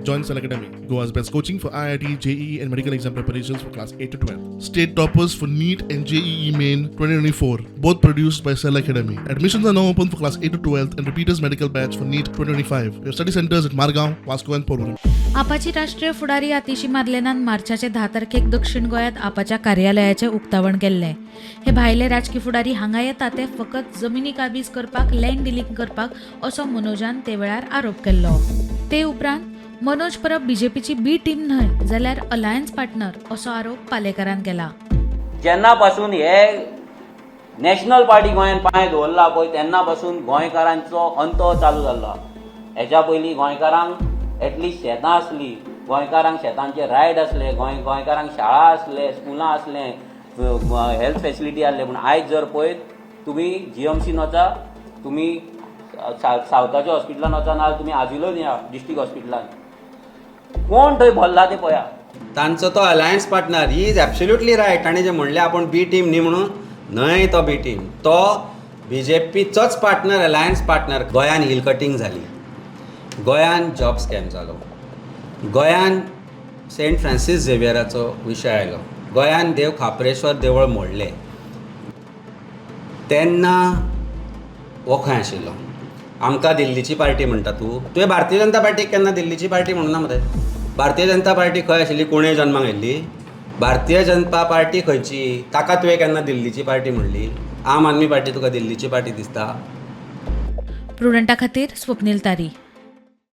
Join Cell Academy, Goa's best coaching for IIT, JEE, and medical exam preparations for class 8 to 12. State toppers for NEET and JEE Main 2024, both produced by Cell Academy. Admissions are now open for class 8 to 12 and repeaters medical batch for NEET 2025. We have study centers at Margaon, Vasco, and Porvorim. Apache राष्ट्रीय फुडारी आतिशी मार्लेनान मार्चाचे 10 तारखेक दक्षिण गोंयांत आपाच्या कार्यालयाचें उक्तावण केल्लें. हे भायले राजकी फुडारी हांगा येता ते फकत जमिनी काबीज करपाक, लँड डिलींग करपाक असो मनोजान ते वेळार आरोप केल्लो. ते उपरांत मनोज परब बीजेपीची बी टीम न्हय जाल्यार अलायन्स पार्टनर असो आरोप पालेकारान केला. जेन्ना पासून हे नॅशनल पार्टी गोंयांत पांय दवरला पळय, तेन्ना पासून गोंयकारांचो अंत चालू जाल्लो. हेच्या पयलीं गोंयकारांक एटलिस्ट शेतां आसलीं, गोंयकारांक शेतांचे रायट आसले, गोंयकारांक शाळा आसले, स्कुलां आसले, हेल्थ फेसिलिटी आसले. पूण आयज जर पळयत तुमी जीएमसीन वचा, तुमी सावथाच्या हॉस्पिटलान वचा, नाजाल्यार तुमी आजिलोन या डिस्ट्रिक्ट हॉस्पिटलान, कोण थंय भरला ते पळया. तांचो तो alliance partner he is absolutely right. ताणें जें म्हणलें आपूण बी टीम न्ही म्हणून, न्हय तो बी टीम, तो बीजेपीचोच पार्टनर, अलायन्स पार्टनर. गोंयान हिल कटींग जाली, गोंयान जॉब स्कॅम जालो, गोंयान सेंट फ्रांसीस झेवियराचो विशय आयलो, गोंयान देव खाप्रेश्वर देवूळ मोडलें, तेन्ना हो खंय आशिल्लो? आमकां दिल्लीची पार्टी म्हणटा तूं. तुवें भारतीय जनता पार्टीक केन्ना दिल्लीची पार्टी म्हणूना मरे. भारतीय जनता पार्टी खंय आशिल्ली? कोणें जन्माक आयिल्ली भारतीय जनता पार्टी खंयची? ताका तुवें केन्ना दिल्लीची पार्टी म्हणली? आम आदमी पार्टी तुका दिल्लीची पार्टी दिसता? प्रुडंटा खातीर स्वप्नील तारी.